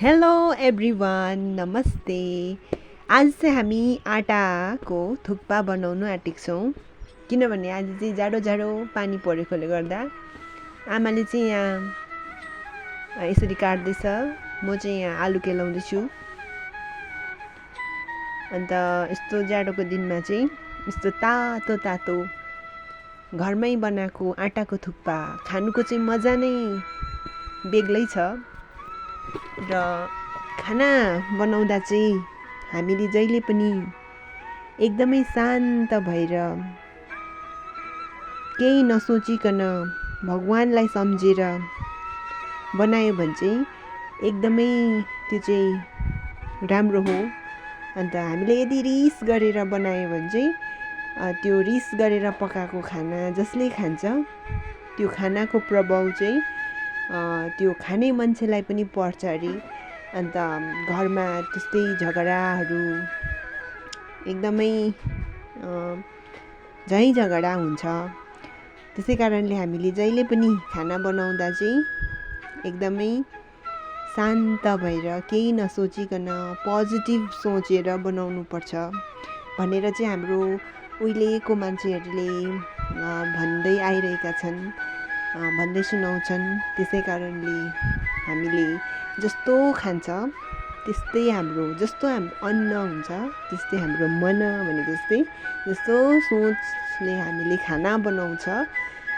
Hello everyone, नमस्ते। आज चाहिँ हामी आटाको थुक्पा बनाउनु आँटेको छौँ। किनभने आज चाहिँ जाडो जाडो पानी परेकोले गर्दा आमाले चाहिँ यहाँ यसरी काट्दैछ। म चाहिँ यहाँ आलु केलाउँदैछु। अन्त यस्तो जाडोको दिनमा चाहिँ यस्तो तातो तातो घरमै बनाएको आटाको थुक्पा खानुको चाहिँ मजा नै बेग्लै छ। र खाना बनाउँदा चाहिँ हामीले जहिले पनि एकदमै शान्त भएर केही नसोचिकन भगवानलाई सम्झेर बनायो भने चाहिँ एकदमै त्यो चाहिँ राम्रो हो। अन्त हामीले यदि रिस गरेर बनायो भने चाहिँ त्यो रिस गरेर पकाएको खाना जसले खान्छ त्यो खानाको प्रभाव चाहिँ त्यो खाने मान्छेलाई पनि पर्छ अरे। अन्त घरमा त्यस्तै झगडाहरू एकदमै झैँ झगडा हुन्छ। त्यसै कारणले हामीले जहिले पनि खाना बनाउँदा चाहिँ एकदमै शान्त भएर केही नसोचिकन पोजिटिभ सोचेर बनाउनु पर्छ भनेर चाहिँ हाम्रो उहिलेको मान्छेहरूले भन्दै आइरहेका छन्, भन्दै सुनाउँछन्। त्यसै कारणले हामीले जस्तो खान्छ त्यस्तै हाम्रो जस्तो अन्न हुन्छ त्यस्तै हाम्रो मन भने जस्तै जस्तो सोचले हामीले खाना बनाउँछ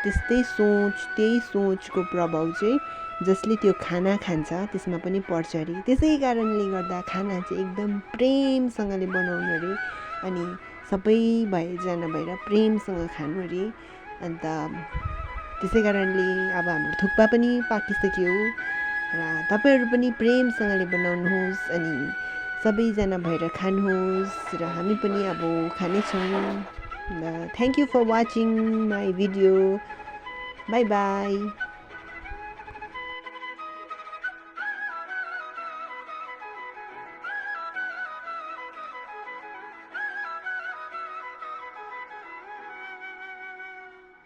त्यस्तै सोच, त्यही सोचको प्रभाव चाहिँ जसले त्यो खाना खान्छ त्यसमा पनि पर्छ अरे। त्यसै कारणले गर्दा खाना चाहिँ एकदम प्रेमसँगले बनाउनु अरे अनि सबै भएजना भएर प्रेमसँग खानु अरे। अन्त त्यसै कारणले अब हाम्रो थुक्पा पनि पाकिसक्यो र तपाईँहरू पनि प्रेमसँगले बनाउनुहोस् अनि सबैजना भएर खानुहोस् र हामी पनि अब खानेछौँ। Thank you for watching my video. Bye by.